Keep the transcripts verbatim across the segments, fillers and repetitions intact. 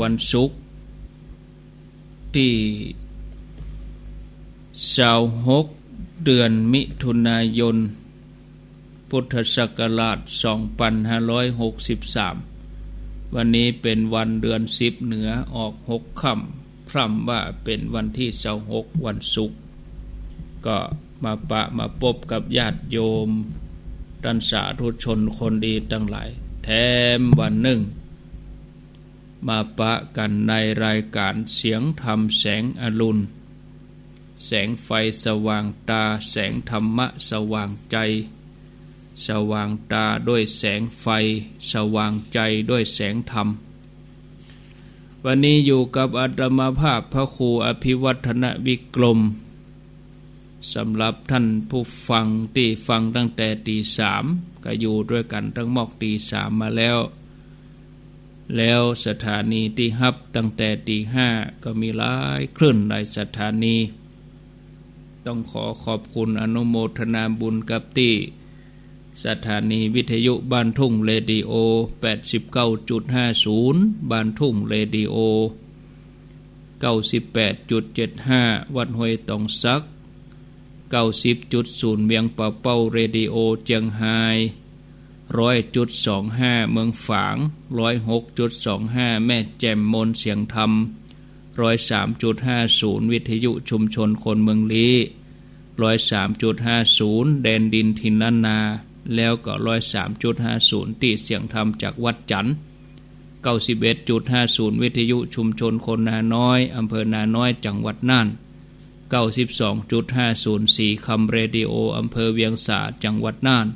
วันศุกร์ตี้ซาวหก เดือนมิถุนายน พุทธศักราชสองปันห้าร้อยหกสิบสาม วันนี้เป๋นวันเดือนสิบเหนือออกหกค่ำ พร่ำว่าเป๋นวันตี้ซาวหก วันศุกร์ ก็มาปะมาปบกับญาติโยมต้านสาธุชนคนดีตังหลายแถมวันนึ่ง มาปะกั๋นในรายก๋านเสียงธรรมแสงอรุณ แสงไฟสว่างต๋า แสงธรรมะสว่างใจ๋ สว่างต๋าด้วยแสงไฟ สว่างใจ๋ด้วยแสงธรรม วันนี้อยู่กับอาตมาภาพพระครูอภิวัฒนวิกรม สำหรับต้านผู้ฟังตี้ฟังตั้งแต่ตี๋สาม ก็อยู่ตวยกั๋นตังหมดตี๋สามมาแล้ว แล้วสถานีตี้ฮับตั้งแต่ตี๋ห้า ก็มีหลายคลื่นหลายสถานี ต้องขอขอบคุณอนุโมทนาบุญกับตี้ สถานีวิทยุบ้านทุ่งเรดิโอ แปดสิบเก้าจุดห้าศูนย์ บ้านทุ่งเรดิโอ เก้าสิบแปดจุดเจ็ดห้า วัดห้วยตองสัก เก้าสิบจุดศูนย์ เวียงป่าเป้าเรดิโอเจียงฮาย ร้อยจุดสองห้า เมืองฝาง ร้อยหกจุดสองห้า แม่แจ่มมนต์เสียงธรรม ร้อยสามจุดห้าศูนย์ วิทยุชุมชนคนเมืองลี้ ร้อยสามจุดห้าศูนย์ แดนดินถิ่นล้านนา แล้วก็ ร้อยสามจุดห้าศูนย์ ตี้เสียงธรรมจากวัดจั๋นทน์ เก้าสิบเอ็ดจุดห้าศูนย์ วิทยุชุมชนคนนาน้อย อำเภอนาน้อย จังหวัดน่าน เก้าสิบสองจุดห้าศูนย์ สีคำเรดิโอ อำเภอเวียงสา จังหวัดน่าน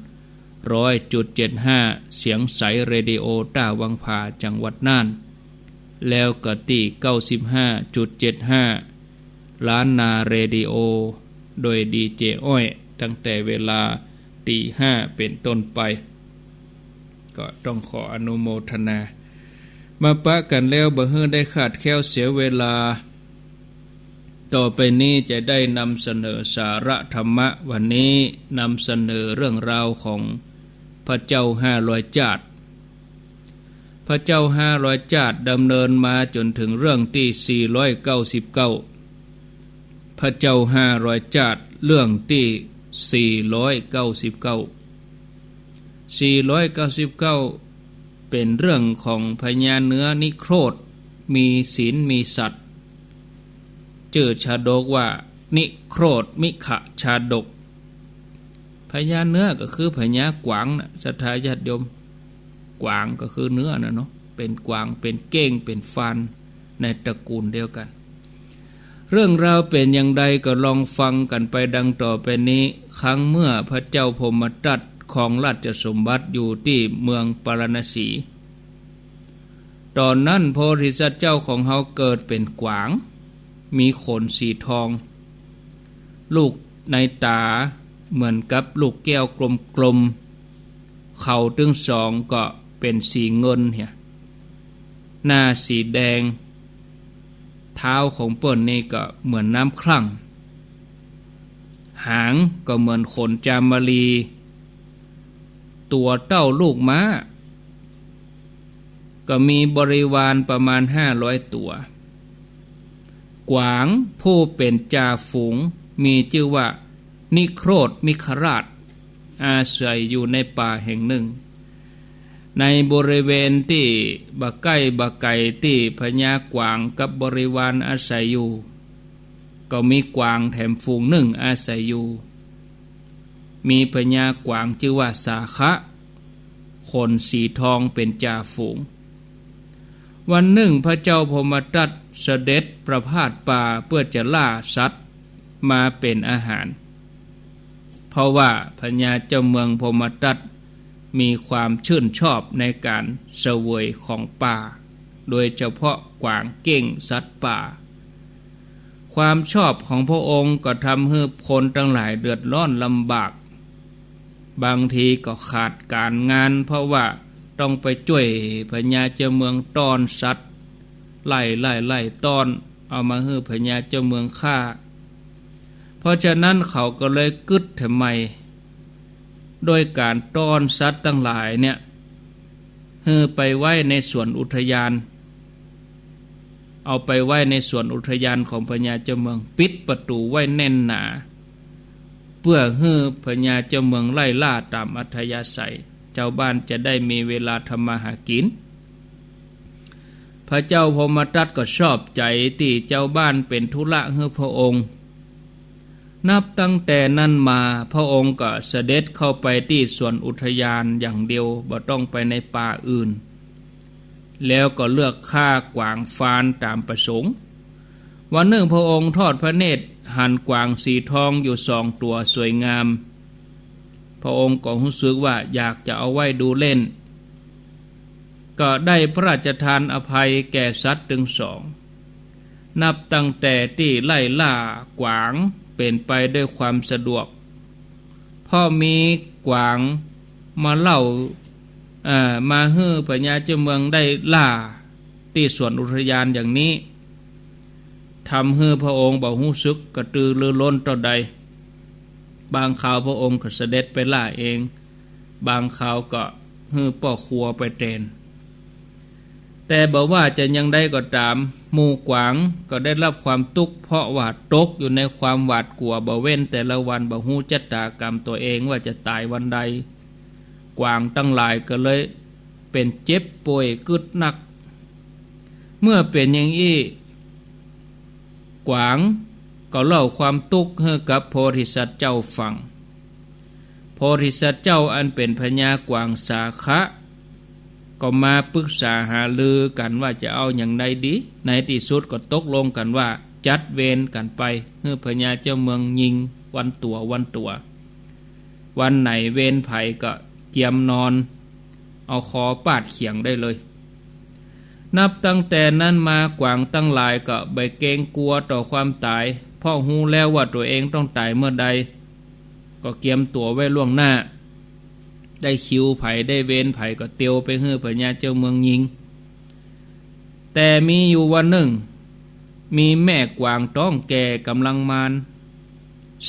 ร้อยจุดเจ็ดห้า เสียงใสเรดิโอ ต้าวังผา จังหวัดน่าน แล้วก็ตี้ เก้าสิบห้าจุดเจ็ดห้า ล้านนาเรดิโอ โดยดีเจอ้อย ตั้งแต่เวลาตี๋ห้าเป๋นต้นไป ก็ต้องขออนุโมทนา มาปะกั๋นแล้วบ่หื้อได้ขาดแคลนเสียเวลา ต่อไปนี้จะได้นำเสนอสาระธรรมะ วันนี้นำเสนอเรื่องราวของพระเจ้าห้าร้อยจ้าด พระเจ้าห้าร้อยจ้าดดำเนินมาจ๋นเถิงเรื่องตี้สี่ร้อยเก้าสิบเก้า พระเจ้าห้าร้อยจ้าด เรื่องตี้สี่ร้อยเก้าสิบเก้า สี่ร้อยเก้าสิบเก้า เป๋นเรื่องของพญาเนื้อนิโครธ มีศีลมีสัตย์ จื้อชาดกว่านิโครธมิขชาดก พญาเนื้อก็คือพญากวางน่ะ ศรัทธาญาติโยม กวางก็คือเนื้อน่ะเนาะ เป๋นกวาง เป๋นเก้ง เป๋นฟาน ในตระกูลเดียวกั๋น เรื่องราวเป๋นอย่างใดก็ลองฟังกั๋นไปดังต่อไปนี้ ครั้งเมื่อพระเจ้าพรหมทัตครองราชสมบัติอยู่ตี้เมืองปาราณสี ต๋อนนั้นโพธิสัตว์เจ้าของเฮาเกิดเป๋นกวาง มีขนสีทอง ลูกในต๋าเหมือนกับลูกแก้วกลมๆ เขาตึงสองก็เป๋นสีเงินเหีย หน้าสีแดง เท้าของเปิ้นนี่ก็เหมือนน้ำครั่ง หางก็เหมือนขนจามรี ตั๋วเต้าลูกม้า ก็มีบริวารประมาณห้าร้อยตั๋ว กวางผู้เป๋นจ่าฝูงมีจื้อว่านิโครธมิขราช อาศัยอยู่ในป่าแห่งนึ่ง ในบริเวณตี้บ่ใก้บ่ไก๋ตี้พญากวางกับบริวารอาศัยอยู่ ก็มีกวางแถมฝูงนึ่งอาศัยอยู่ มีพญากวางจื้อว่าสาขะ ขนสีทองเป๋นจ่าฝูง วันนึ่งพระเจ้าพรหมทัตเสด็จประพาสป่าเปื้อจะล่าสัตว์มาเป๋นอาหาร เพราะว่าพญาเจ้าเมืองพรหมทัตมีความชื่นชอบในก๋านเสวยของป่า โดยเฉพาะกวางเก้งสัตว์ป่า ความชอบของพระองค์ก็ทำหื้อคนตังหลายเดือดร้อนลำบาก บางทีก็ขาดก๋านงาน เพราะว่าต้องไปจ้วยพญาเจ้าเมืองต้อนสัตว์ ไล่ ไล่ ไล่ต้อน เอามาหื้อพญาเจ้าเมืองฆ่า เพราะฉะนั้นเขาก็เลยกึ๊ดเถิมใหม่ โดยก๋านต้อนสัตว์ตังหลายเนี่ย หื้อไปไว้ในสวนอุทยาน เอาไปไว้ในสวนอุทยานของพญาเจ้าเมือง ปิดประตู๋ไว้แน่นหนา เปื้อหื้อพญาเจ้าเมืองไล่ล่าต๋ามอัธยาศัย จาวบ้านจะได้มีเวลาทำมาหากิ๋น พระเจ้าพรหมทัตก็ชอบใจ๋ตี้จาวบ้านเป๋นธุระหื้อพระองค์ นับตั้งแต่นั้นมาพระองค์ก็เสด็จเข้าไปตี้สวนอุทยานอย่างเดียว บ่ต้องไปในป่าอื่น แล้วก็เลือกฆ่ากวางฟานต๋ามประสงค์ วันนึ่งพระองค์ทอดพระเนตรหันกวางสีทองอยู่สองตั๋วสวยงาม พระองค์ก็ฮู้สึกว่าอยากจะเอาไว้ดูเล่น ก็ได้พระราชทานอภัยแก่สัตว์ตึงสอง นับตั้งแต่ตี้ไล่ล่ากวางเป๋นไปด้วยความสะดวก เพราะมีกวางมาเล่า เอ่อ มาหื้อพญาเจ้าเมืองได้ล่าตี้สวนอุทยานอย่างนี้ ทำหื้อพระองค์บ่ฮู้สึกกระตือรือร้นเต้าใด บางคราวพระองค์ก็เสด็จไปล่าเอง บางคราวก็หื้อป้อครัวไปแตน แต่บ่ว่าจะอย่างใดก็ต๋าม หมู่กวางก็ได้รับความตุ๊กข์ เพราะว่าตกอยู่ในความหวาดกลัวบ่เว้นแต่ละวัน บ่ฮู้จะตากรรมตั๋วเองว่าจะต๋ายวันใด กวางตังหลายก็เลยเป๋นเจ็บป่วยกึ๊ดนัก เมื่อเป๋นอย่างอี้ กวางก็เล่าความตุ๊กข์หื้อกับโพธิสัตว์เจ้าฟัง โพธิสัตว์เจ้าอันเป๋นพญากวางสาขะ ก็มาปรึกษาหารือกั๋นว่าจะเอาอย่างใดดี ในตี้สุดก็ตกลงกั๋นว่าจัดเวรกั๋นไป หื้อพญาเจ้าเมืองยิงวันตั๋ววันตั๋ว วันไหนเวรไผก็เจียมนอน เอาคอปาดเขียงได้เลย นับตั้งแต่นั้นมากวางตังหลายก็บ่เกรงกลัวต่อความต๋าย เพราะฮู้แล้วว่าตั๋วเองต้องต๋ายเมื่อใด ก็เกียมตั๋วไว้ล่วงหน้า ได้คิวไผได้เวรไผก็เตียวไปหื้อพญาเจ้าเมืองยิง แต่มีอยู่วันนึ่ง มีแม่กวางต๊องแก่ก๋ำลังมาน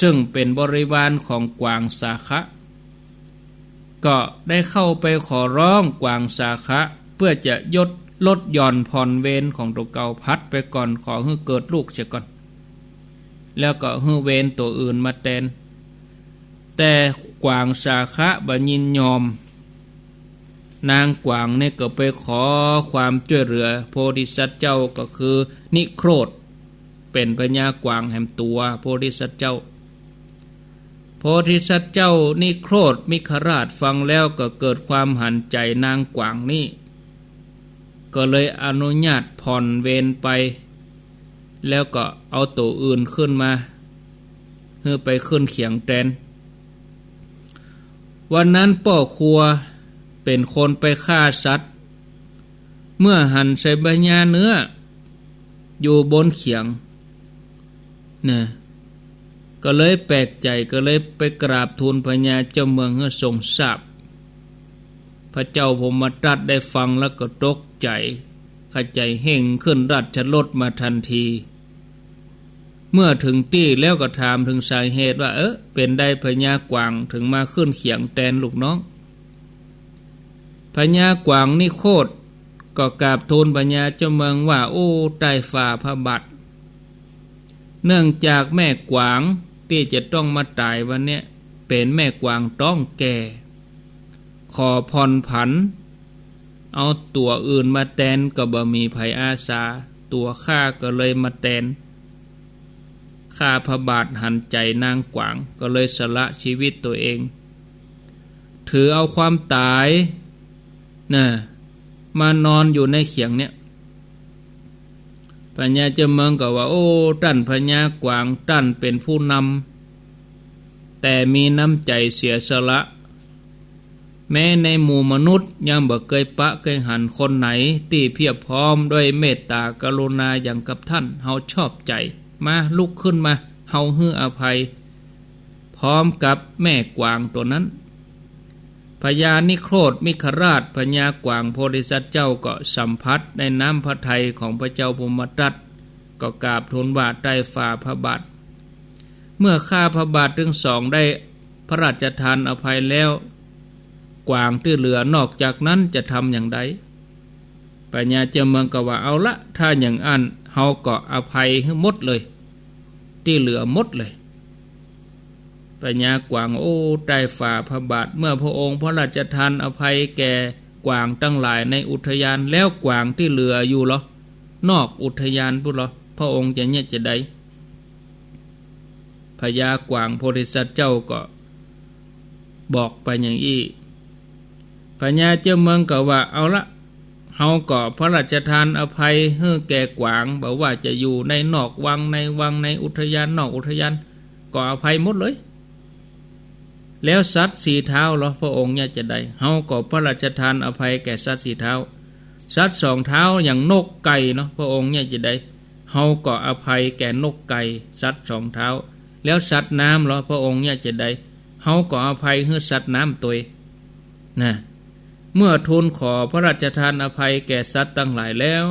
ซึ่งเป๋นบริวารของกวางสาขะ ก็ได้เข้าไปขอร้องกวางสาขะ เปื้อจะยด ลดหย่อนผ่อนเวรของตั๋วเก่า ผัดไปก่อน ขอหื้อเกิดลูกเสียก่อน แล้วก็หื้อเวรตั๋วอื่นมาแตน แต่กวางสาขะบ่ยินยอม นางกวางนี่ก็ไปขอความจ้วยเหลือโพธิสัตว์เจ้า ก็คือนิโครธ เป๋นพญากวางแหมตั๋วโพธิสัตว์เจ้า โพธิสัตว์เจ้านิโครธมิคราชฟังแล้วก็เกิดความหันใจ๋นางกวางนี่ ก็เลยอนุญาตผ่อนเวรไป แล้วก็เอาตั๋วอื่นขึ้นมา หื้อไปขึ้นเขียงแตน วันนั้นป้อครัวเป๋นคนไปฆ่าสัตว์ เมื่อหันใส่บรรยาเนื้อ อยู่บนเขียง นะ ก็เลยแปลกใจ๋ ก็เลยไปกราบทูลพญาเจ้าเมืองหื้อทรงทราบ พระเจ้าพรหมทัตได้ฟังแล้วก็ตกใจ๋ ขะใจ๋เฮ่งขึ้นราชรถมาทันที เมื่อเถิงตี้แล้วก็ถามเถิงสาเหตุว่า เออ เป๋นใดพญากวางเถิงมาขึ้นเขียงแตนลูกน้อง พญากวางนิโครธก็กราบทูลพญาเจ้าเมืองว่า โอ้ ใต้ฝ่าพระบาท เนื่องจากแม่กวางตี้จะต้องมาต๋ายวันเนี้ย เป๋นแม่กวางต๊องแก่ ขอผ่อนผัน เอาตั๋วอื่นมาแตนก็บ่มีใผอาสา ตั๋วข้าก็เลยมาแตน ข้าพระบาทหันใจ๋นางกวาง ก็เลยสละชีวิตตั๋วเอง ถือเอาความต๋าย นะ มานอนอยู่ในเขียงเนี่ย พญาเจ้าเมืองก็ว่า โอ้ ต้านพญากวาง ต้านเป๋นผู้นำ แต่มีน้ำใจ๋เสียสละ แม้ในหมู่มนุษย์ยังบ่เกยปะเกยหันคนไหนตี้เพียบพร้อมด้วยเมตตากรุณาอย่างกับท่าน เฮาชอบใจ๋ มา ลุกขึ้นมา เฮาหื้ออภัย พร้อมกับแม่กวางตั๋วนั้น พญานิโครธมิคราช พญากวางโพธิสัตว์เจ้าก็สัมผัสในน้ำพระทัยของพระเจ้าพรหมทัต ก็กราบทูลว่า ใต้ฝ่าพระบาท เมื่อข้าพระบาทตึงสองได้พระราชทานอภัยแล้ว กวางตี้เหลือนอกจากนั้นจะทำอย่างใด พญาเจ้าเมืองก็ว่า เอาละ ถ้าอย่างอั้น เฮาก็อภัยหื้อหมดเลย ตี้เหลือหมดเลย พญากวาง โอ้ ใต้ฝ่าพระบาท เมื่อพระองค์พระราชทานอภัยแก่กวางตังหลายในอุทยาน แล้วกวางตี้เหลืออยู่ลอ นอกอุทยานปู้นลอ พระองค์จะเยียะจาใด พญากวางโพธิสัตว์เจ้าก็บอกไปอย่างอี้ พญาเจ้าเมืองก็ว่า เอาละ เฮาก็พระราชทานอภัยหื้อแก่กวาง บ่ว่าจะอยู่ในนอกวังในวัง ในอุทยานนอกอุทยาน ก็อภัยหมดเลย แล้วสัตว์สี่เท้าลอ พระองค์เยียะจาใด เฮาก็พระราชทานอภัยแก่สัตว์สี่เท้า สัตว์สองเท้าอย่างนกไก่เนาะ พระองค์เยียะจาใด เฮาก็อภัยแก่นกไก่ สัตว์สองเท้า แล้วสัตว์น้ำลอ พระองค์เยียะจาใด เฮาก็อภัยหื้อสัตว์น้ำตวย นะ เมื่อทูลขอพระราชทานอภัยแก่สัตว์ตังหลายแล้ว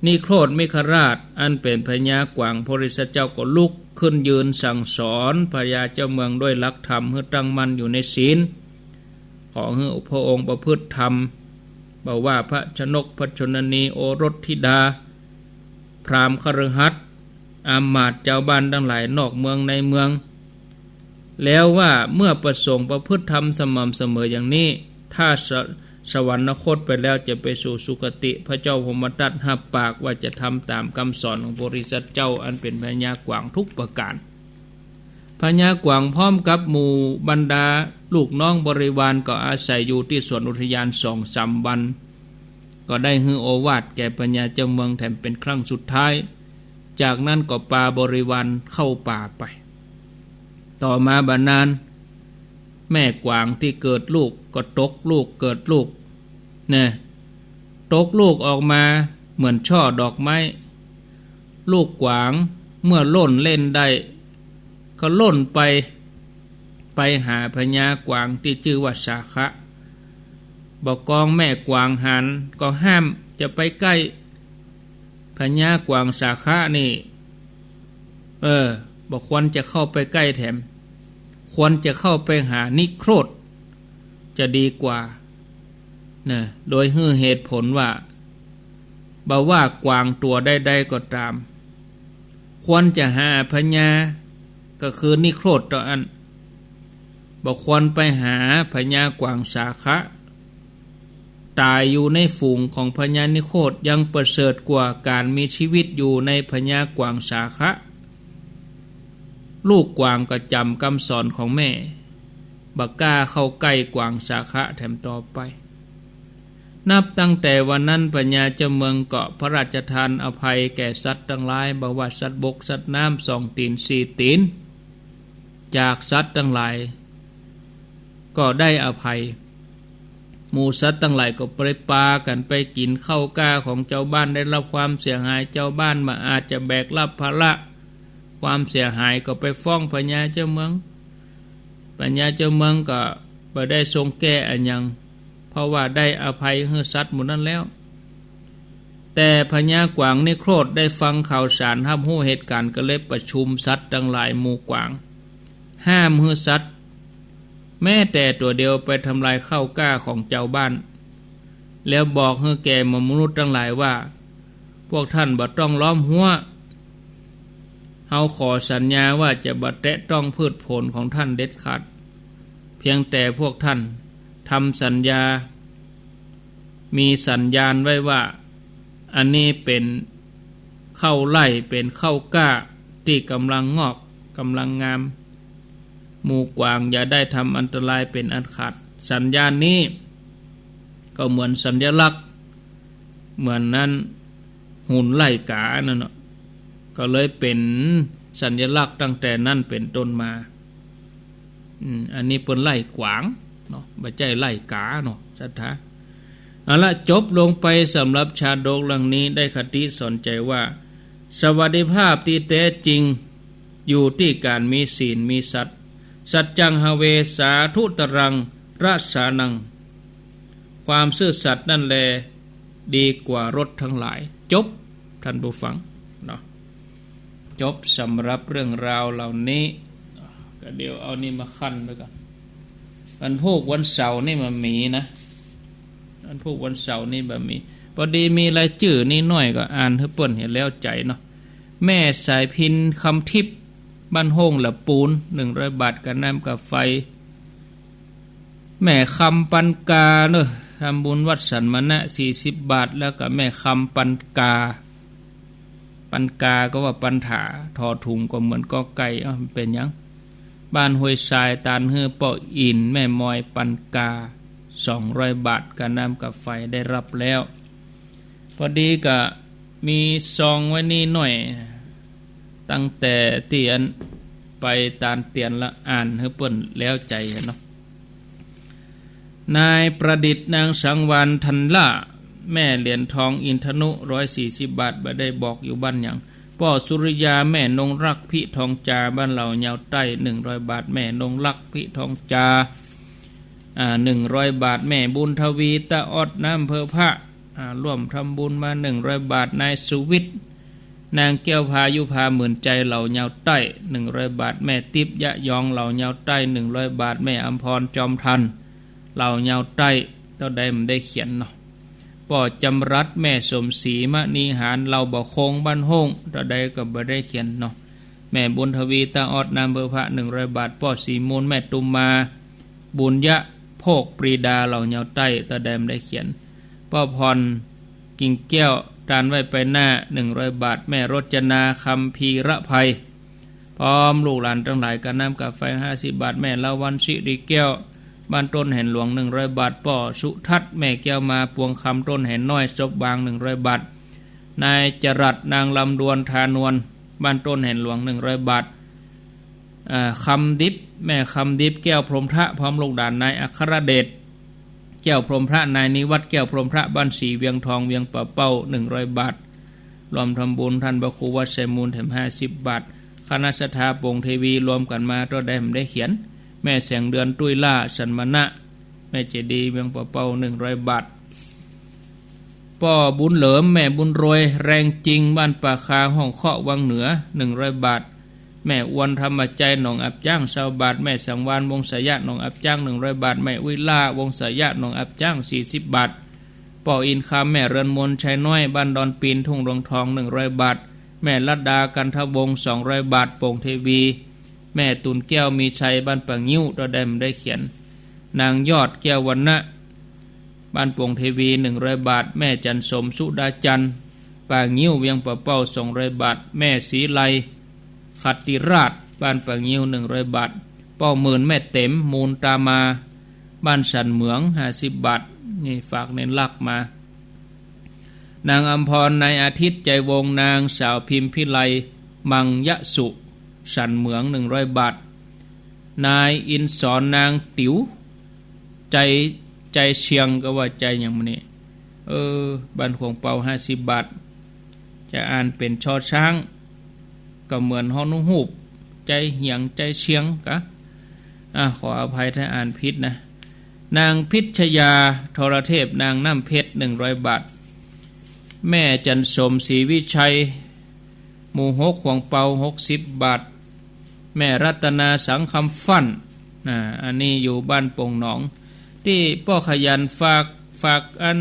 นิโครธมิคราชอันเป๋นพญากวางโพธิสัตว์เจ้าก็ลุกขึ้นยืนสั่งสอนพญาเจ้าเมืองด้วยหลักธรรมหื้อตั้งมั่นอยู่ในศีล ขอหื้อพระองค์ประพฤติธรรม บ่ว่าพระชนก พระชนนี โอรสธิดา พราหมณ์คฤหัสถ์ อามาตย์ จาวบ้านตังหลายนอกเมืองในเมือง แล้วว่าเมื่อประสงค์ประพฤติธรรมสม่ำเสมออย่างนี้ ถ้าส- สวรรคตไปแล้วจะไปสู่สุคติ พระเจ้าพรหมทัตฮับปากว่าจะทำต๋ามกำสอนของโพธิสัตว์เจ้าอันเป๋นพญากวางทุกประก๋าน พญากวางพร้อมกับหมู่บรรดาลูกน้องบริวารก็อาศัยอยู่ตี้สวนอุทยานสองสามวัน ก็ได้หื้อโอวาทแก่พญาเจ้าเมืองแถมเป๋นครั้งสุดท้าย จากนั้นก็ปาบริวารเข้าป่าไป ต่อมาบ่นาน แม่กวางตี้เกิดลูกก็ตกลูกเกิดลูก เนี่ย ตกลูกออกมาเหมือนช่อดอกไม้ ลูกกวางเมื่อล่นเล่นได้ ก็ล่นไป ไปหาพญากวางตี้จื้อว่าสาขะ บ่กองแม่กวางหันก็ห้ามจะไปใก้ พญากวางสาขะนี่ เออ บ่ควรจะเข้าไปใก้แถม ควรจะเข้าไปหานิโครธ จะดีกว่า นะ โดยหื้อเหตุผลว่า บ่ว่ากวางตั๋วใดๆ ก็ต๋าม ควรจะหาพญา ก็คือนิโครธตั๋วอั้น บ่ควรไปหาพญากวางสาขะ ต๋ายอยู่ในฝูงของพญานิโครธยังประเสริฐกว่าก๋านมีจีวิตอยู่ในพญากวางสาขะ ลูกกวางก็จ๋ำกำสอนของแม่ บ่กล้าเข้าใก้กวางสาขะแถมต่อไป นับตั้งแต่วันนั้นพญาเจ้าเมืองก็พระราชทานอภัยแก่สัตว์ตังหลาย บ่ว่าสัตว์บกสัตว์น้ำสองตี๋นสี่ตี๋น จากสัตว์ตังหลาย ก็ได้อภัย หมู่สัตว์ตังหลายก็ไปปากั๋นไปกิ๋นข้าวกล้าของจาวบ้าน ได้รับความเสียหาย จาวบ้านบ่อาจจะแบกรับภาระความเสียหาย ก็ไปฟ้องพญาเจ้าเมือง พญาเจ้าเมืองก็บ่ได้ทรงแก้อะหยัง เพราะว่าได้อภัยหื้อสัตว์หมู่นั้นแล้ว แต่พญากวางนิโครธได้ฟังข่าวสาร ฮับฮู้เหตุก๋ารณ์ ก็เลยประชุมสัตว์ตังหลายหมู่กวาง ห้ามหื้อสัตว์แม้แต่ตั๋วเดียวไปทำลายข้าวกล้าของจาวบ้าน แล้วบอกหื้อแก่หมู่มนุษย์ตังหลายว่า พวกท่านบ่ต้องล้อมฮั้ว เฮาขอสัญญาว่าจะบ่แตะต้องพืชผลของท่านเด็ดขาด เพียงแต่พวกท่านทำสัญญา มีสัญญาณไว้ว่า อันนี้เป๋นข้าวไร่ เป๋นข้าวกล้าตี้ก๋ำลังงอก ก๋ำลังงาม หมู่กวางอย่าได้ทำอันตรายเป๋นอันขาด สัญญาณนี้ก็เหมือนสัญลักษณ์ เหมือนนั้น หุ่นไล่ก๋านั่นเนาะ ก็เลยเป๋นสัญลักษณ์ตั้งแต่นั้นเป๋นต้นมา อืม อันนี้เปิ้นไล่กวางเนาะ บ่ใจ้ไล่ก๋าเนาะ ศรัทธา เอาละ จบลงไปสำหรับชาดกเรื่องนี้ ได้คติสอนใจว่า สวัสดิภาพตี้แต๊จริงอยู่ตี้ก๋านมีศีลมีสัตว์ สัจจัง หเวสสาธุตรัง รสานัง ความซื่อสัตย์นั่นแลดีกว่ารสทั้งหลาย จบ ท่านผู้ฟังเนาะ จบสำหรับเรื่องราวเหล่านี้ ก็เดี๋ยวเอานี่มาคั่นไว้ก่อน วันพูกวันเสาร์นี่บ่มีนะ วันพูกวันเสาร์นี่บ่มี พอดีมีรายจื้อนี้หน้อยก็อ่านหื้อเปิ้นเหียแล้วใจ๋เนาะ แม่สายพิณ คำทิพย์ บ้านโฮ่งหละปูน หนึ่งร้อยบาท กาน้ำกาไฟ แม่คำปันกาเนาะ ทำบุญวัดสันมณะ สี่สิบบาท แล้วก็แม่คำปันกา ปันกาก็ว่าปันถา ถอถุงก็เหมือนกอไก่ เอ้า มันเป๋นหยัง บ้านห้วยทราย ตานหื้อป้ออินทร์ แม่มอยปันกา สองร้อยบาท กาน้ำกาไฟ ได้ฮับแล้ว พอดีก็มีซองไว้นี้หน้อย ตั้งแต่ตี้อันไปตานเตียนละ อ่านหื้อเปิ้นแล้วใจ๋เนาะ นายประดิษฐ์ นางสังวาล ทันล่า แม่เหรียญทอง อินทนุ ร้อยสี่สิบบาท บ่ได้บอกอยู่บ้านหยัง ป้อสุริยา แม่นงรัก พิทองจา บ้านเหล่ายาวใต้ หนึ่งร้อยบาท แม่นงรัก พิทองจา อ่า หนึ่งร้อยบาท แม่บุญทวี ตาออด น้ำเภอพระ อ่า ร่วมทำบุญมา หนึ่งร้อยบาท นายสุวิทย์ นางแก้วพายุภา หมื่นใจ เหล่ายาวใต้ หนึ่งร้อยบาท แม่ติ๊บ ยะยอง เหล่ายาวใต้ หนึ่งร้อยบาท แม่อำพร จอมทัน เหล่ายาวใต้ เต้าใดบ่ได้เขียนเนาะ ป้อจำรัด แม่สมศรี มณีหาญ เหล่าบ่อโคง บ้านโฮ่ง เต้าใดก็บ่ได้เขียนเนาะ แม่บุญทวี ตาออด น้ำเภอพระ หนึ่งร้อยบาท ป้อศรีมูล แม่ตุมมา บุญยะโภคปรีดา เหล่ายาวใต้ เต้าใดบ่ได้เขียน ป้อพร กิ่งแก้ว ตานไหว้ไปหน้า หนึ่งร้อยบาท แม่รจนา คัมภีรภัย พร้อมลูกหลานตังหลาย กาน้ำกาไฟ ห้าสิบบาท แม่ละวัน สิริแก้ว บ้านต้นแหนหลวง หนึ่งร้อยบาท ป้อสุทัศน์ แม่แก้วมา ปวงคำ ต้นแหนน้อย ศพบาง หนึ่งร้อยบาท นายจรัส นางลำดวน ทานวล บ้านต้นแหนหลวง หนึ่งร้อยบาท อ่า คำดิบ แม่คำดิบ แก้วพรหมพระ พร้อมลูกหลาน นายอัครเดช แก้วพรหมพระ นายนิวัฒน์ แก้วพรหมพระ บ้านศรีเวียงทอง เวียงป่าเป้า หนึ่งร้อยบาท ร่วมทำบุญต้านพระครูวัดไชยมูล แถมห้าสิบบาท คณะศรัทธาโป่งเทวี รวมกั๋นมา เต้าใดบ่ได้เขียน แม่แสงเดือน ตุ้ยล่า สันมณะ แม่เจดีย์ เวียงป่าเป้า หนึ่งร้อยบาท ป้อบุญเหลิม แม่บุญรวย แรงจริง บ้านป่าคา ห้องเคาะ วังเหนือ หนึ่งร้อยบาท แม่อวน ธรรมจัย หนองอับจ๊าง ซาวบาท แม่สังวาล วงศยะ หนองอับจ๊าง หนึ่งร้อยบาท แม่อุ้ยล่า วงศยะ หนองอับจ๊าง สี่สิบบาท ป้ออินคำ แม่เรือนมน ชัยน้อย บ้านดอนปีน ทุ่งรวงทอง หนึ่งร้อยบาท แม่รัตดา กันทวงศ์ สองร้อยบาท โป่งเทวี แม่ตุ่นแก้ว มีชัย บ้านป่างิ้ว เต้าใดบ่ได้เขียน นางยอด แก้ววรรณะ บ้านโป่งเทวี หนึ่งร้อยบาท แม่จันสม สุดาจันทร์ ป่างิ้ว เวียงป่าเป้า สองร้อยบาท แม่ศรีไล ขัตติราช บ้านป่างิ้ว หนึ่งร้อยบาท ป้อหมื่น แม่เต็ม มูลตามา บ้านสันเหมือง ห้าสิบบาท นี่ฝากเน้นหลักมา นางอำพร นายอาทิตย์ ใจวงศ์ นางสาวพิมพิไล มังยสุ สันเหมือง หนึ่งร้อยบาท นายอินสอน นางติ๋ว ใจ ใจเชียง ก็ว่าใจหยังมื้อนี้ เออ บ้านขวงเปา ห้าสิบบาท จะอ่านเป๋นชอช้าง ก็เหมือนฮอนุฮูป ใจเหียง ใจเชียงกะ อ่ะ ขออภัยถ้าอ่านผิดนะ นางพิชยา ทรเทพ นางน้ำเพชร หนึ่งร้อยบาท แม่จันสม ศรีวิชัย หมู่หก ขวงเปา หกสิบบาท แม่รัตนา สังคำฟั่น อ่า อันนี้อยู่บ้านโป่งหนอง ตี้ป้อขยันฝาก ฝากอัน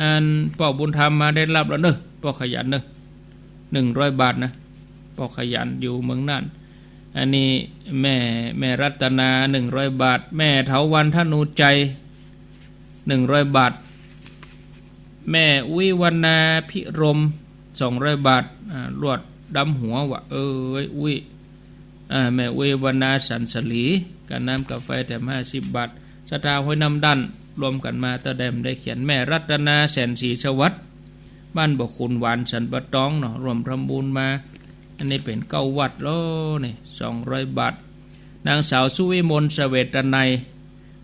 อันป้อบุญธรรมมาได้ฮับแล้วเนอะ ป้อขยันเนอะ หนึ่งร้อยบาทนะ ป้อขยันอยู่เมืองน่าน อันนี้แม่ แม่รัตนา หนึ่งร้อยบาท แม่เถาวัลย์ ธนูใจ หนึ่งร้อยบาท แม่อุ้ยวรรณา พิรม สองร้อยบาท อ่า ลวดดำหัวว่ะ เอ้ย อุ้ย อ่า แม่อุ้ยวรรณา สันสลี กาน้ำกาไฟแถมห้าสิบบาท ศรัทธาห้วยน้ำดั้น รวมกั๋นมาเต้าใดบ่ได้เขียน แม่รัตนา แสนศรีสวัสดิ์ บ้านบ่อขุนหวาน สันป่าตองเนาะ ร่วมทำบุญมา อันนี้เป๋นเก้าวัดแล้วนี่ สองร้อยบาท นางสาวสุวิมล เสวตนัย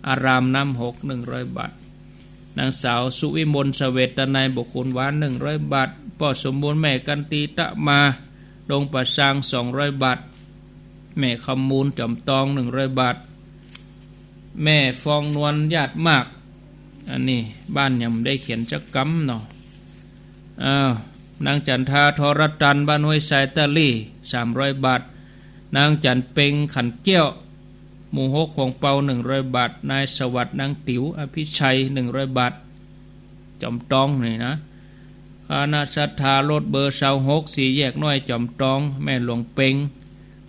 อารามน้ำหก หนึ่งร้อยบาท นางสาวสุวิมล เสวตนัย บ่อขุนหวาน หนึ่งร้อยบาท ป้อสมบูรณ์ แม่กันตีตะมา ดงป่าซาง สองร้อยบาท แม่คำมูล จอมตอง หนึ่งร้อยบาท แม่ฟองนวล ญาติมาก อันนี้บ้านยังบ่ได้เขียนจักกำเนาะ อ้าว นางจันทา ทรตัน บ้านห้วยทรายตะลี่ สามร้อยบาท นางจันเพ็ง ขันแก้ว หมู่หก ขวงเปา หนึ่งร้อยบาท นายสวัสดิ์ นางติ๋ว อภิชัย หนึ่งร้อยบาท จอมตองนี่นะ คณะศรัทธารถเบอร์ซาวหก สี่แยกน้อยจอมตอง แม่หลวงเปง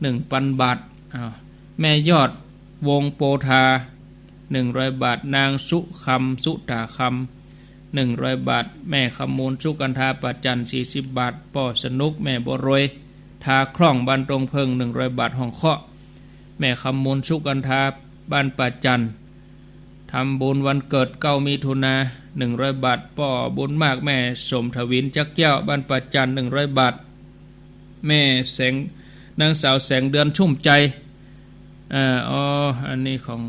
หนึ่งปันบาท อ้าว แม่ยอด วงศ์โปธา หนึ่งร้อยบาท นางสุคำ สุตาคำ หนึ่งร้อยบาท แม่คำมูล สุกันทา ป่าจันทน์ สี่สิบบาท ป้อสนุก แม่บัวรวย ท่าคล่อง บ้านตงเพิ่ง หนึ่งร้อยบาท ห้องเคาะ แม่คำมูล สุกันทา บ้านป่าจันทน์ ทำบุญวันเกิด เก้ามิถุนา หนึ่งร้อยบาท ป้อบุญมาก แม่สมทวิน จักแก้ว บ้านป่าจันทน์ หนึ่งร้อยบาท แม่แสง นางสาวแสงเดือน ชุ่มใจ อ่า อ๋อ อันนี้ของ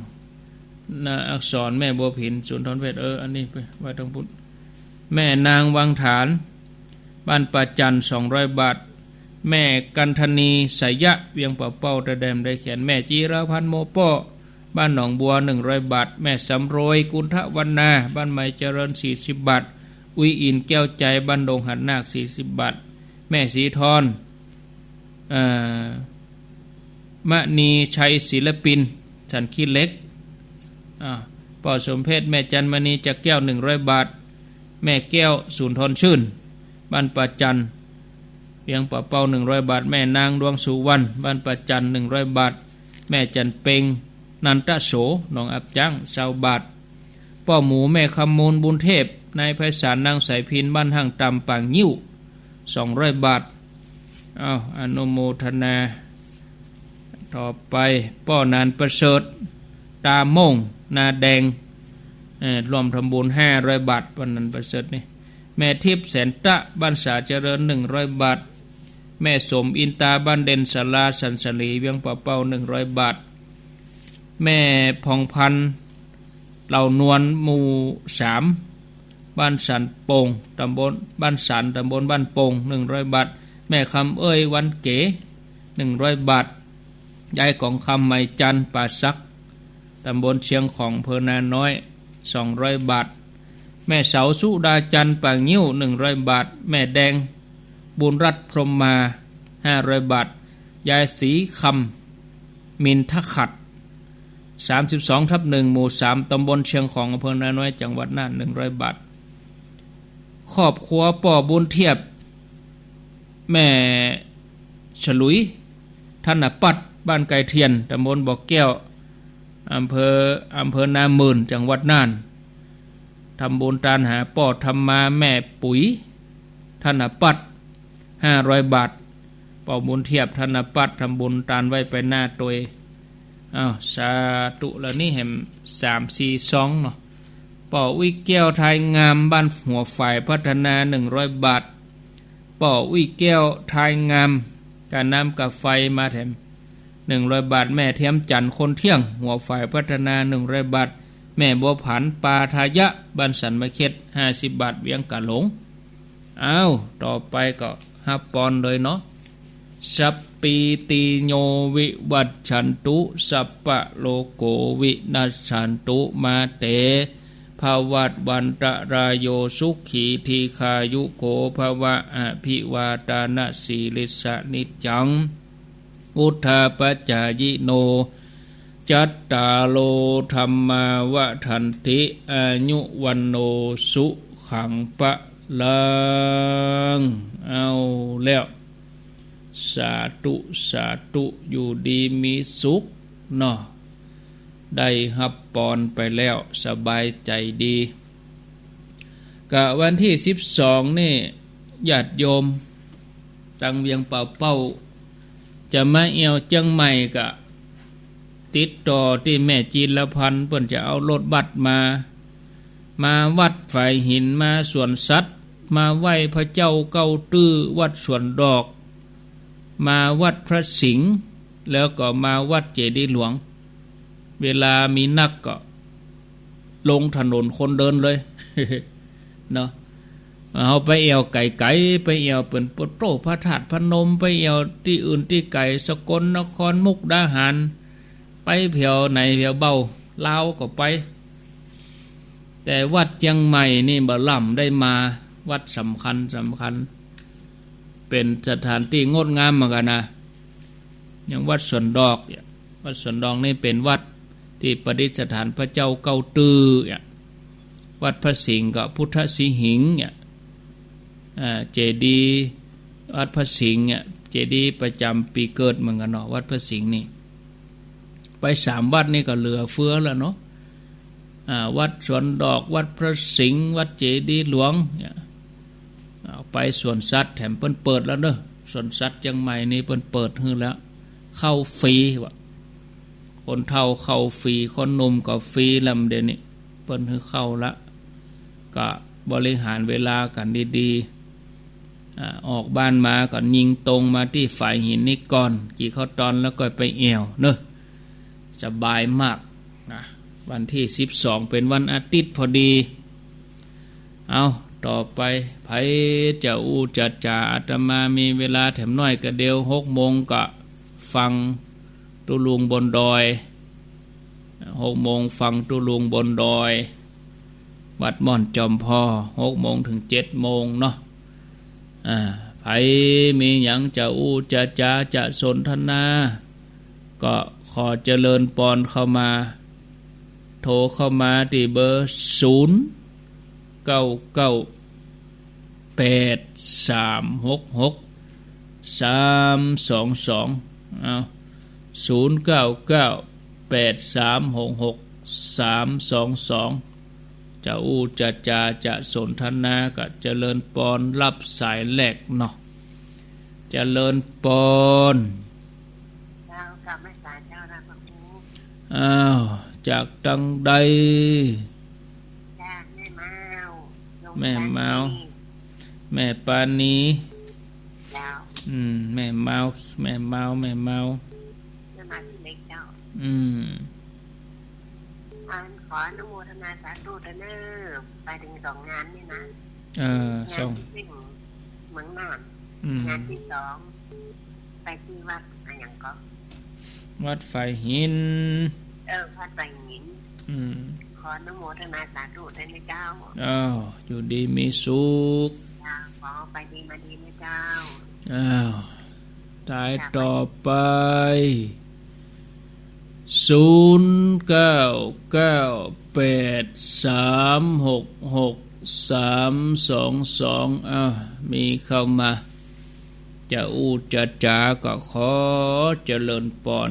นางอักษร แม่บัวผิน สุนทรเพชร เออ อันนี้ไปไว้ตรงพุ้น แม่นางวังฐาน บ้านป่าจันทน์ สองร้อยบาท แม่กันธนี สยะ เวียงป่าเป้า ตะแดมได้แขน แม่จีราพันธ์ โมป้อ บ้านหนองบัว หนึ่งร้อยบาท แม่สำรวย กุณฑวรรณา บ้านใหม่เจริญ สี่สิบบาท อุ้ยอิน แก้วใจ บ้านดงหาดนาค สี่สิบบาท แม่ศรีธร เอ่อ มณีชัย ศิลปิน สันขี้เหล็ก อ่า ป้อสมเพชร แม่จันมณี จักแก้ว หนึ่งร้อยบาท แม่แก้ว สุนทรชื่น บ้านป่าจันทน์ เวียงป่าเป้า หนึ่งร้อยบาท แม่นางดวงสุวรรณ บ้านป่าจันทน์ หนึ่งร้อยบาท แม่จันเปง นันทโส หนองอับจั้ง ซาวบาท ป้อหมู แม่คำมูล บุญเทพ นายไพศาล นางสายพิน บ้านห้างตำ ป่างิ้ว สองร้อยบาท อ้าว อนุโมทนา ต่อไป ป้อหนานประเสริฐ ตาโม่ง นาแดง เอ่อ ร่วมทำบุญ ห้าร้อยบาท ป้อหนานประเสริฐนี่ แม่ทิพย์ แสนตะ บ้านสาเจริญ หนึ่งร้อยบาท แม่สม อินตา บ้านเด่นสารา สันสลี เวียงป่าเป้า หนึ่งร้อยบาท แม่ผ่องพันธ์ เหล่านวล หมู่สาม บ้านสันโป่ง ตำบล บ้านสัน ตำบลบ้านโป่ง หนึ่งร้อยบาท แม่คำเอ้ย วันเก๋ หนึ่งร้อยบาท ยายกองคำ ไหมจันทน์ ป่าสัก ตำบลเชียงของ อำเภอนาน้อย สองร้อยบาท แม่เสา สุดาจันทน์ ป่างิ้ว หนึ่งร้อยบาท แม่แดง บุญรัตน์ พรหมมา ห้าร้อยบาท ยายศรีคำ มินทขัต สามสิบสองทับหนึ่ง หมู่สาม ตำบลเชียงของ อำเภอนาน้อย จังหวัดน่าน หนึ่งร้อยบาท ครอบครัวป้อบุญเทียบ แม่ฉลุย ธนปัตย์ บ้านไก่เทียน ตำบลบ่อแก้ว อำเภอ อำเภอนาหมื่น จังหวัดน่าน ทำบุญตานหาป้อธรรมา แม่ปุ๋ย ธนปัตย์ ห้าร้อยบาท ป้อบุญเทียบ ธนปัตย์ ทำบุญตานไว้ไปหน้าตวย อ้าว สาธุ แล้วนี่แหม สามสี่ซองเนาะ ป้ออุ้ยแก้ว ทายงาม บ้านหัวฝายพัฒนา หนึ่งร้อยบาท ป้ออุ้ยแก้ว ทายงาม กาน้ำกาไฟมาแถม หนึ่งร้อยบาท แม่เทียมจันทน์ คนเที่ยง หัวฝายพัฒนา หนึ่งร้อยบาท แม่บัวผัน ปาทายะ บ้านสันมะเข็ด ห้าสิบบาท เวียงกะหลง อ้าว ต่อไปก็ฮับปอนเลยเนาะ สัพพีติโย วิวัชชันตุ สัพพะโรโค วินัสสันตุ มาเต ภวัตวันตะราโย สุขี ทีฆายุ โข ภวะ อภิวาทานะสีลิสสะ นิจจัง วุฑฒาปะจายิโน จัตตาโร ธัมมา วัฑฒันติ อายุ วัณโณ สุขัง พะลัง เอาแล้ว สาธุ สาธุ อยู่ดีมีสุขเนาะ ได้ฮับปอนไปแล้ว สบายใจ๋ดี กะวันตี้สิบสองนี่ ญาติโยม ตังเวียงป่าเป้า จะมาแอ่วเจียงใหม่กะ ติดต่อตี้แม่จีรพันธ์ เปิ้นจะเอารถบัสมา มาวัดฝายหิน มาสวนสัตว์ มาไหว้พระเจ้าเก้าตื้อ วัดสวนดอก มาวัดพระสิงห์ แล้วก็มาวัดเจดีย์หลวง เวลามีนักก็ลงถนนคนเดินเลย เนาะ เฮาไปแอ่วไก๋ๆ ไปแอ่วเปิ้นโปโต้ พระธาตุพนม ไปแอ่วตี้อื่นตี้ไก๋ สกลนคร มุกดาหาร ไปแผวไหนแผวเบ้า ลาวก็ไป แต่วัดเจียงใหม่นี่บ่ล่ำได้มา วัดสำคัญสำคัญ เป๋นสถานตี้งดงามเหมือนกั๋นนะ อย่างวัดสวนดอกเนี่ย วัดสวนดอกนี่เป๋นวัดตี้ประดิษฐานพระเจ้าเก้าตื้อเนี่ย วัดพระสิงห์ก็พุทธสิหิงค์เนี่ย อ่า เจดีย์วัดพระสิงห์เนี่ย เจดีย์ประจำปี๋เกิดเหมือนกั๋นเนาะ วัดพระสิงห์นี่ ไปสามวัดนี่ก็เหลือเฟือแล้วเนาะ อ่า วัดสวนดอก วัดพระสิงห์ วัดเจดีย์หลวงเนี่ย เอาไปสวนสัตว์แถมเปิ้นเปิดแล้วเนาะ สวนสัตว์เจียงใหม่นี่เปิ้นเปิดหื้อแล้ว เข้าฟรีว่ะ คนเฒ่าเข้าฟรี คนหนุ่มก็ฟรีแล้วเดี๋ยวนี้ เปิ้นหื้อเข้าละ ก็บริหารเวลากั๋นดีๆ อ่า ออกบ้านมาก็ยิงตรงมาตี้ฝายหินนี่ก่อน กิ๋นข้าวตอนแล้วก็ไปแอ่วเนาะ สบายมากนะ วันตี้สิบสองเป๋นวันอาทิตย์พอดี เอา ต่อไป ใผจะอู้จะจ๋า อาตมามีเวลาแถมน้อยกะเดียว หกโมงก็ฟังตุ๊ลุงบนดอย หกโมงฟังตุ๊ลุงบนดอย วัดม่อนจอมพอ หกโมงเถิงเจ็ดโมงเนาะ อ่า ใผมีหยังจะอู้จะจ๋าจะสนทนา ก็ขอเจริญปอนเข้ามา โทรเข้ามาตี้เบอร์ ศูนย์เก้าเก้า แปดสามหกหก สามสองสอง เอา ศูนย์เก้าเก้า แปดสามหกหก สามสองสอง จะอู้จะจ๋าจะสนทนาก็เจริญปอน รับสายแรกเนาะ เจริญปอน เจ้า กราบนมัสการเจ้านะพระครู อ้าว จากตังใด จากแม่เมา แม่เมา แม่ปานี เจ้า อืม แม่เมา แม่เมา แม่เมา แม่เมาตี้เล็กเจ้า อืม อันขออนุโมทนาสาธุเต๊อะเน่อ ไปเถิงสองงานนี่นะ เออ งาน สอง ตี้เมืองน่าน อืม งานตี้สอง ไปตี้วัดอะหยังก็ วัดฝายหิน เออ วัดฝายหิน อืม ขออนุโมทนาสาธุเต๊อะนะเจ้า อ้าว อยู่ดีมีสุข เจ้า ขอไปดีมาดีนะเจ้า อ้าว สายต่อไป ศูนย์เก้าเก้าแปดสามหกหกสามสองสอง อ้าว มีเข้ามา จะอู้จะจ๋าก็ขอเจริญปอน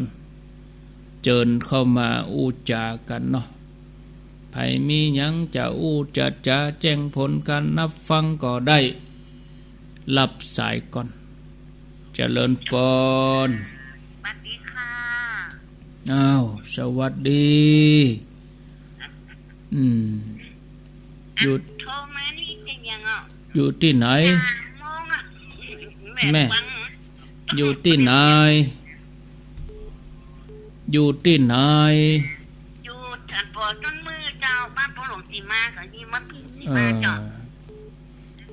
เจิญเข้ามาอู้จ๋ากั๋นเนาะ ใผมีหยังจะอู้จะจ๋าแจ้งผลก๋านนับฟังก็ได้ รับสายก่อน เจริญปอน สวัสดีค่ะ อ้าว สวัสดี อืม อยู่ โทรมานี่จะยังอ่ะ อยู่ตี้ไหน สามโมงอ่ะ แม่ แม่ฟัง อยู่ตี้ไหน อยู่ตี้ไหน อยู่บ้านปอต้นมือเจ้า บ้านปอหลวงสีมา ก็นี่มาพี่นี่มาเจ้า เออ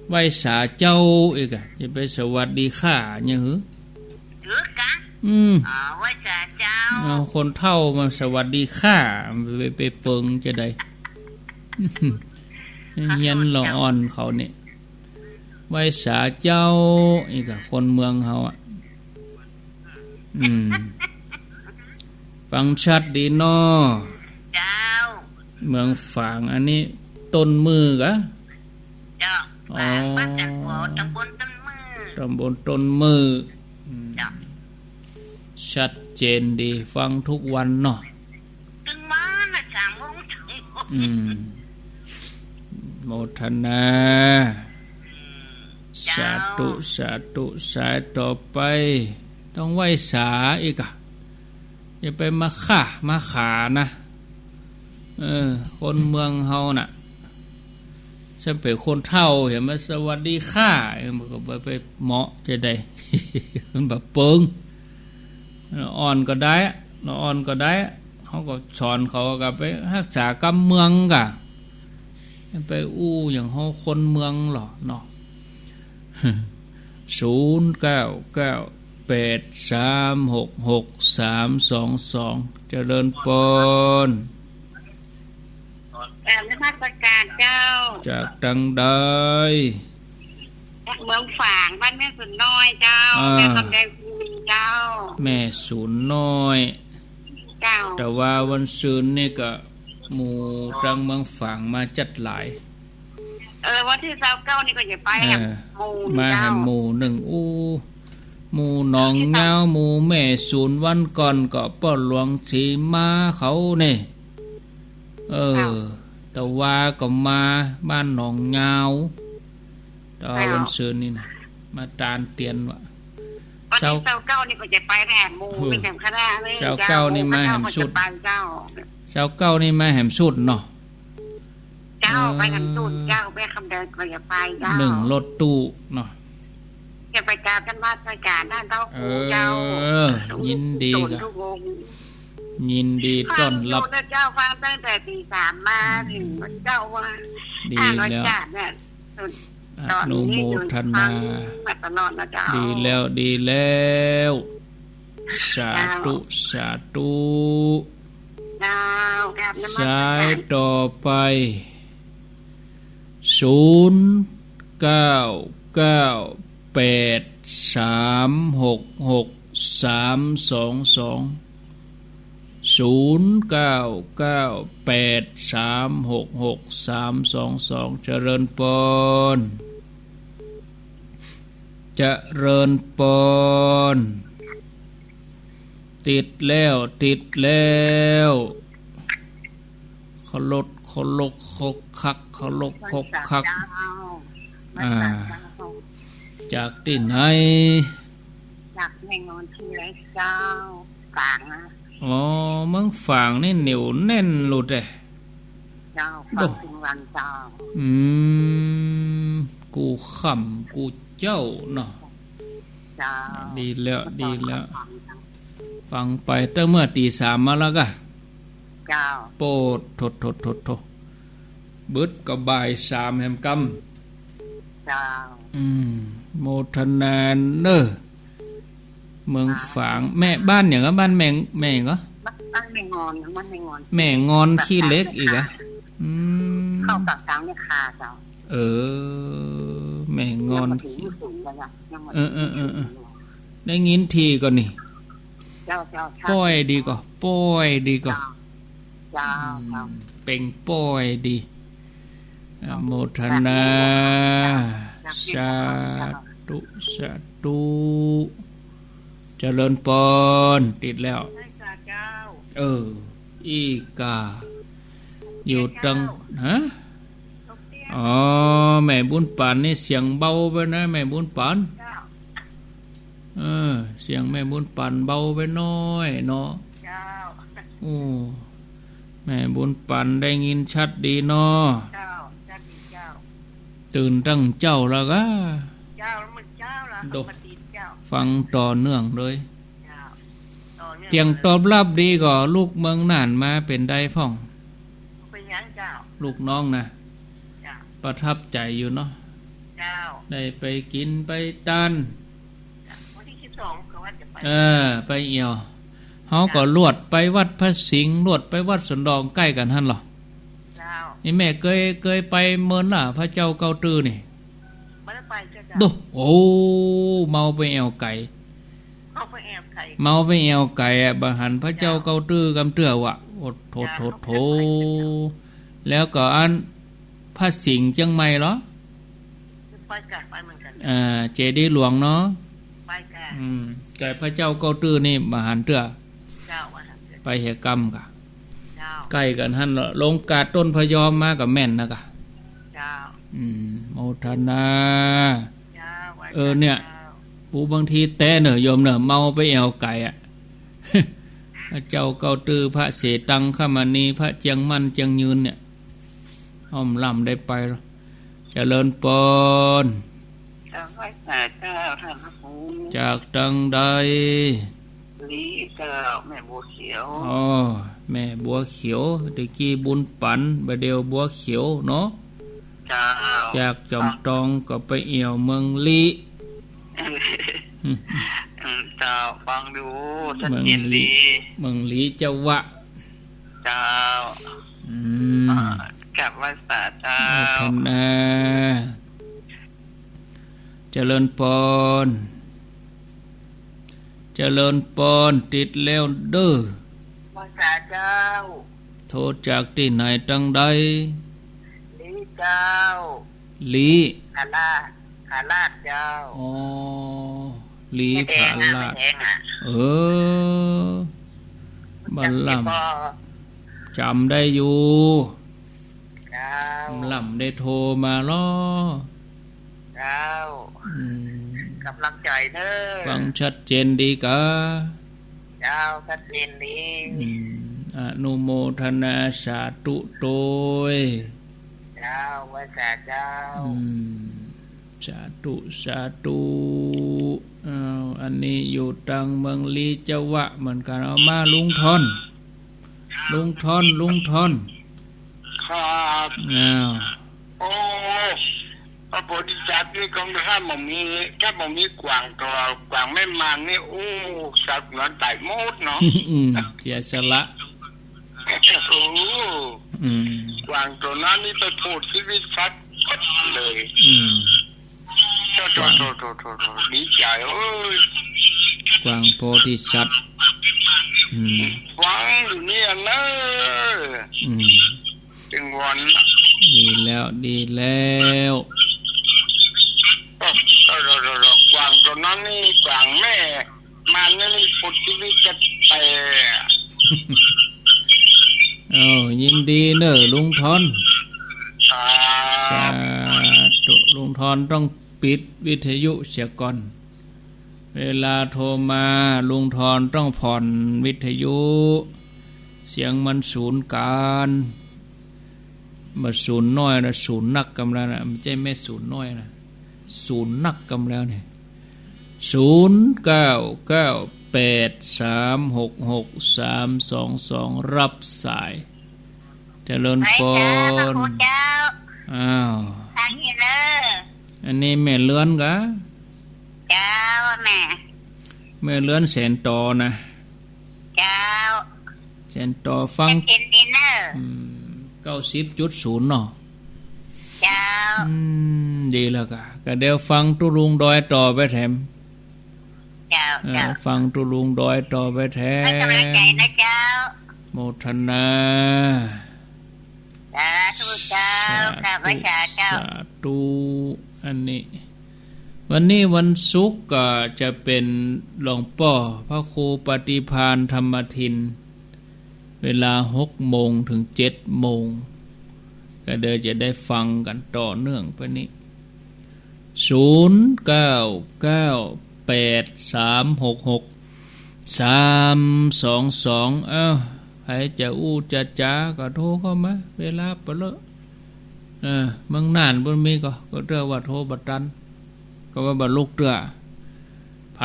ไหว้สาเจ้าอีกอะ จะไปสวัสดีค่ะเนี่ยหือ หือกะ อืม อ๋อ ไหว้สาเจ้า เอาคนเฒ่ามาสวัสดีค่ะ ไป ไปเปิงจะได้ เฮี้ยนละอ่อนเขาเนี่ย ไหว้สาเจ้า อีกอะ คนเมืองเฮาอะ อืม ฟังชัดดีน้อ เจ้า เมืองฝาง อันนี้ต้นมือกะ เจ้า อ๋อ บ้านจันทร์หัว ตำบลต้นมือ ตำบลต้นมือ อืม เจ้า ชัดเจนดี ฟังทุกวันเนาะ ตึงมาน่ะ สามโมงเถิง อืม โมทนา เจ้า สาธุ สาธุ สายต่อไป ต้องไหว้สาอีกอะ อย่าไปมาค่ะมาขานะ เออ คนเมืองเฮาน่ะ ซ้ำเป๋นคนเฒ่า เห็นไหม สวัสดีค่ะ มันก็ไป ไปเหมาะจะได้ มันบ่เปิง อ่อนก็ได้ อ่อนก็ได้ เขาก็สอนเขาก็ไปฮักษากำเมืองกะ ไปอู้อย่างเฮาคนเมืองหรอเนาะ ศูนย์เก้าเก้าแปดสามหกหกสามสองสอง เจริญปอน กราบนมัสการเจ้า จากตังใด จากเมืองฝาง บ้านแม่ศูนย์น้อยเจ้า อ่า แม่คำแดงภูมิเจ้า แม่ศูนย์น้อย เจ้า แต่ว่าวันซืนนี่ก็หมู่ตังเมืองฝางมาจัดหลาย เออ วันตี้ซาวเก้านี่ก็จะไป เออ แหมหมู่ มาแหมหมู่นึ่ง อู้ หมู่หนองยาว หมู่แม่สูน วันก่อนก็ป้อหลวงสีมาเขาเนี่ย เออ เจ้า ตะวาก็มาบ้านหนองยาว ตะวา เจ้า วันซืนนี่นะ มาตานเตียนวะ วันตี้ซาวเก้านี่ก็จะไปแหมหมู่ เออ นึ่งแหมคณะเลย ซาวเก้านี่มาแหมสุด เจ้า ซาวเก้านี่มาแหมสุดเนาะ เจ้า เออ ไปแหมสุด เจ้า แม่คำแดงก็จะไป เจ้า นึ่งรถตู้เนาะ จะไปกราบท่านวัดไปกราบท่านพระครู เออ เจ้า ยินดี ทุก กะ ทุกองค์ ยินดีต้อนรับ ฟังอยู่นะเจ้า ฟังตั้งแต่ตีสามมา อืม ถึงเจ้าว่า ดีแล้ว ห้าร้อยจาดเนี่ย สุด อนุโมทนา ตอนนี้อยู่ฟังมาตลอดนะเจ้า ดีแล้ว ดีแล้ว สาธุ เจ้า สาธุ เจ้า กราบนมัสการ สายต่อไป ศูนย์ เก้า เก้า แปด สาม หก หก สาม สอง สอง ศูนย์ เก้า เก้า แปด สาม หก หก สาม สอง สอง เจริญปอน เจริญปอน ติดแล้ว ติดแล้ว เคารพ เคารพ คกคัก เคารพ คกคัก อ่า จากตี้ไหน จากแม่งอนทีเล็กเจ้า ฝางนะ อ๋อ เมืองฝางนี่เหนียวแน่นหลุดเอ้ย เจ้า โอ้ ฟังถึงวันเจ้า อืม กู้ค่ำกู้เจ๊าเนาะ เจ้า ดีแล้ว ดีแล้ว ฟังไปตั้งเมื่อตีสามมาแล้วกะ เจ้า โปด โถ โถ โถ โถ บึดก็บ่ายสามแหมกำ เจ้า อืม โมทนาเน้อ เมืองฝาง แม่บ้านหยังก็ บ้านแม่ แม่หยังก็ บ้านแม่งอน บ้านแม่งอน แม่งอนขี้เหล็กอีกอะ อืม เข้าปากทางแม่คาเจ้า เออ แม่งอน ยังบ่ถึงศูนย์เลยอะ ยังบ่ถึง เออ เออ เออ เออ ได้ยินทีก่อนนี่ เจ้า เจ้า เจ้า ป้อยดีก่อ ป้อยดีก่อ เจ้า เจ้า อืม เจ้า เป่งป้อยดี อนุโมทนา สาธุ สาธุ เจริญปอน ติดแล้ว เจ้า เออ อี้ก่า อยู่ตัง ฮะ อ๋อ แม่บุญปันนี่เสียงเบาไปนะ แม่บุญปัน เจ้า เออ เสียงแม่บุญปันเบาไปหน้อยเนาะ เจ้า โอ้ แม่บุญปันได้ยินชัดดีเนาะ เจ้า ชัดดีเจ้า ตื่นตั้งเจ๊าแล้วกะ เจ้า แล้วมันเจ๊าแล้ว โด มาติดเจ้า ฟังต่อเนื่องเลย เจ้า ต่อเนื่อง เสียงตอบรับดีก่อ ลูกเมืองน่านมาเป๋นใดพ่อง เป๋นหยังเจ้า ลูกน้องนะ เจ้า ประทับใจ๋อยู่เนาะ เจ้า ได้ไปกิ๋นไปตาน วันตี้สิบสองก็ว่าจะไป เออ ไปเอี่ยว เฮาก็ เจ้า ลวดไปวัดพระสิงห์ ลวดไปวัดสวนดองใก้กั๋นหั้นเหรอ เจ้า นี่แม่เกย เกยไปเมินล่ะ พระเจ้าเก้าตื้อนี่ บ่ได้ไปเจ้า โด โอ้ เมาไปแอ่วไก๋ เมาไปแอ่วไก๋ เมาไปแอ่วไก๋อะ บ่หันพระเจ้า เจ้า เก้าตื้อกำเตื้อวะ โอ้โถ เจ้า โถ โถ แล้วก็อัน พระสิงห์เจียงใหม่เหรอ ไปกะ ไปเหมือนกั๋น อ่า เจดีย์หลวงเนาะ ไปกะ อืม ไก๋พระเจ้าเก้าตื้อนี่บ่หันเตื้อ เจ้า บ่หันเตื้อ ไปเหียกำกะ เจ้า ใก้กั๋นหั้นเหรอ ลงกาดต้นพะยอมมาก็แม่นนะกะ เจ้า อืม โมทนา เจ้า เออ เนี่ย เจ้า ปูบางทีแต๊เน่อโยมเน่อ เมาไปแอ่วไก๋อะ พระเจ้าเก้าตื้อ พระเสตังคมณี พระเจียงมั่นเจียงยืนเนี่ย อ้อมล้ำได้ไปแล้ว เจริญปอน เจ้า ไหว้สาเจ้า ท่านพระครู จากตังใด ลีเจ้า แม่บัวเขียว อ๋อ แม่บัวเขียว ตะกี้บุญปัน บ่าเดี่ยวบัวเขียวเนาะ เจ้า จากจอมตองก็ไปแอ่วเมืองลี้ เจ้า ฟังอยู่ ชัดเจนดี เมืองลี้ เมืองลี้เจ้าวะ เจ้า อืม อ่า กราบไหว้สาเจ้า โมทนา เจริญปอน เจริญปอน ติดแล้วเด้อ ไหว้สาเจ้า โทรจากตี้ไหนตังใด ลีเจ้า ลี้ ผาลาด ผาลาดเจ้า อ๋อ ลี้ แม่แดง ผาลาด แม่แดงอะ เออ บ่าล่ำ จำได้บ่ จ๋ำได้อยู่ เจ้า บ่าล่ำได้โทรมาลอ เจ้า อืม ก๋ำลังใจ๋เน้อ ฟังชัดเจนดีกา เจ้า ชัดเจนดี อืม อนุโมทนาสาธุโตย เจ้า ไหว้สาเจ้า อืม สาธุ สาธุ อ้าว อันนี้อยู่ตางเมืองลี้เจ้าวะเหมือนกั๋น เอามาลุงทอน ลุงทอน ลุงทอน ครับ อ้าว โอ้ พระโพธิสัตว์นี่ก็ถ้าบ่มี ถ้าบ่มีกวางตัว กวางแม่มานนี่ โอ้ สัตว์เหล่านั้นต๋ายหมดเนาะ อืม เสียสละ โอ้ อืม กวางตัวนั้นนี่ไปโผดชีวิตสัตว์หมดเลย อืม โถ่ โถ่ โถ่ ดีใจ๋ โอ้ย กวางโพธิสัตว์ อืม ฟังอยู่เนี่ยเน้อ อืม ตึงวัน ดีแล้ว ดีแล้ว โอ้ โถ่ โถ่ โถ่ โถ่ กวางตัวนั้นนี่ กวางแม่มานนี่ โผดชีวิตสัตว์ไป เอ้า ยินดีเน้อลุงทอน ครับ สาธุ ลุงทอนต้องปิดวิทยุเสียก่อน เวลาโทรมาลุงทอนต้องผ่อนวิทยุ เสียงมันสูญก๋าน บ่สูญน้อยนะ สูญนักกำแล้วนะ บ่ใจ้แม่สูญน้อยนะ สูญนักกำแล้วเนี่ย ศูนย์เก้าเก้าแปดสามหกหกสามสองสอง รับสาย เจริญปอน ไหว้สาพระครูเจ้า อ้าว ฟังอยู่เน้อ อันนี้แม่เรือนกา เจ้า แม่ แม่เรือนแสนต่อนะ เจ้า แสนต่อฟัง เจ็ดเอ็ดดินเนอร์ อืม เก้าสิบจุดศูนย์เนาะ เจ้า อืม ดีแล้วกา ก็เดี๋ยวฟังตุ๊ลุงดอยต่อไปแถม เจ้า เออ เจ้า ฟังตุ๊ลุงดอยต่อไปแถม ให้ก๋ำลังใจ๋นะเจ้า โมทนา สาธุเจ้า สาธุ กราบไหว้สาเจ้า สาธุ อันนี้ วันนี้วันศุกร์ก็จะเป๋นหลวงป้อพระครูปฏิภาณธรรมทิน เวลาหกโมงเถิงเจ็ดโมง ก็เดี๋ยวจะได้ฟังกั๋นต่อเนื่องไปนี้ ศูนย์เก้าเก้าแปดสามหกหกสามสองสอง เอ้า ใผจะอู้จะจ๋าก็โทรเข้ามา เวลาปะเลอะ เออ เมืองน่านบ่มีก็ ก็เตื้อว่าโทรบ่ตัน ก็ว่าบ่ลุกเตื้อ ใผ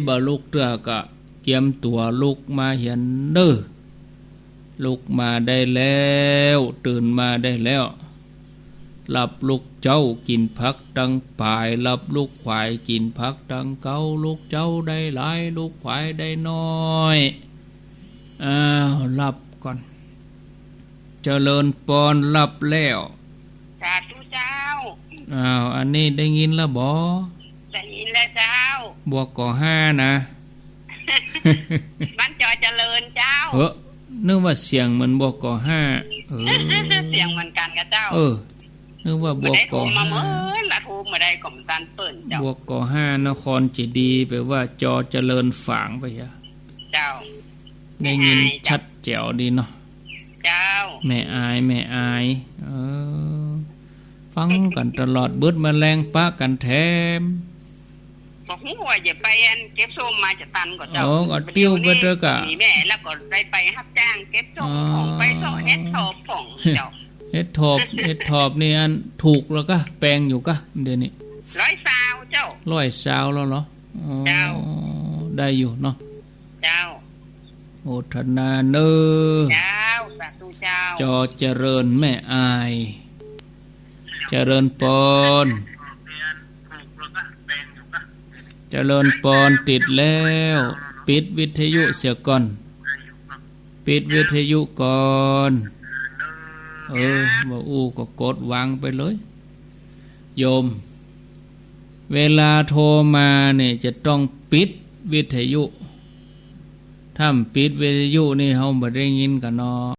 บ่ลุกเตื้อก็เกียมตั๋วลุกมาเหียเน้อ ลุกมาได้แล้ว ตื่นมาได้แล้ว หลับลุกเจ๊ากิ๋นผักตังป๋าย หลับลุกขวายกิ๋นผักตังเก๊า ลุกเจ๊าได้หลาย ลุกขวายได้น้อย อ้าว หลับก่อน เจริญปอน หลับแล้ว สาธุเจ้า อ้าว อันนี้ได้ยินแล้วบ่ ได้ยินแล้วเจ้า บวกก่อห้านะ บ้านจอเจริญเจ้า เฮ้อ นึกว่าเสียงเหมือนบวกก่อห้า เออ เสียงเหมือนกั๋นกาเจ้า เออ นึกว่าบวกก่อห้า บ่ได้โทรมาเมินละ โทรมาได้ก็บ่ตันเปิ้นเจ้า บวกก่อห้านครเจดีย์ แป๋ว่าจอเจริญฝางไปเหีย เจ้า ได้ยิน แม่อายเจ้า ชัดแจ๋วดีเนาะ เจ้า แม่อาย แม่อาย เออ ฟังกั๋นตลอด เบิดแมลงปะกั๋นแถม บ่ฮู้ว่าจะไปอันเก็บส้มมาจะตันก่อเจ้า โอ้ ก็ติ้วไปเต๊อะกะ มีแม่แล้วก็ได้ไปฮับจ้างเก็บส้ม อ๋อ ของไปเซาะเห็ดถอบของเจ้า เห็ดถอบ เห็ดถอบนี่อันถูกแล้วกา แปงอยู่กา เดี๋ยวนี้ ร้อยซาวเจ้า ร้อยซาวแล้วเหรอ อ๋อ เจ้า ได้อยู่เนาะ เจ้า โมทนาเน้อ เจ้า สาธุเจ้า จอเจริญแม่อาย เจริญปอน เจริญปอน ติดแล้ว ปิดวิทยุเสียก่อน ปิดวิทยุก่อน เออ บ่อู้ก็กดวางไปเลย โยม เวลาโทรมาเนี่ยจะต้องปิดวิทยุ ถ้าบ่ปิดวิทยุนี่เฮาบ่ได้ยินกั๋นเนาะ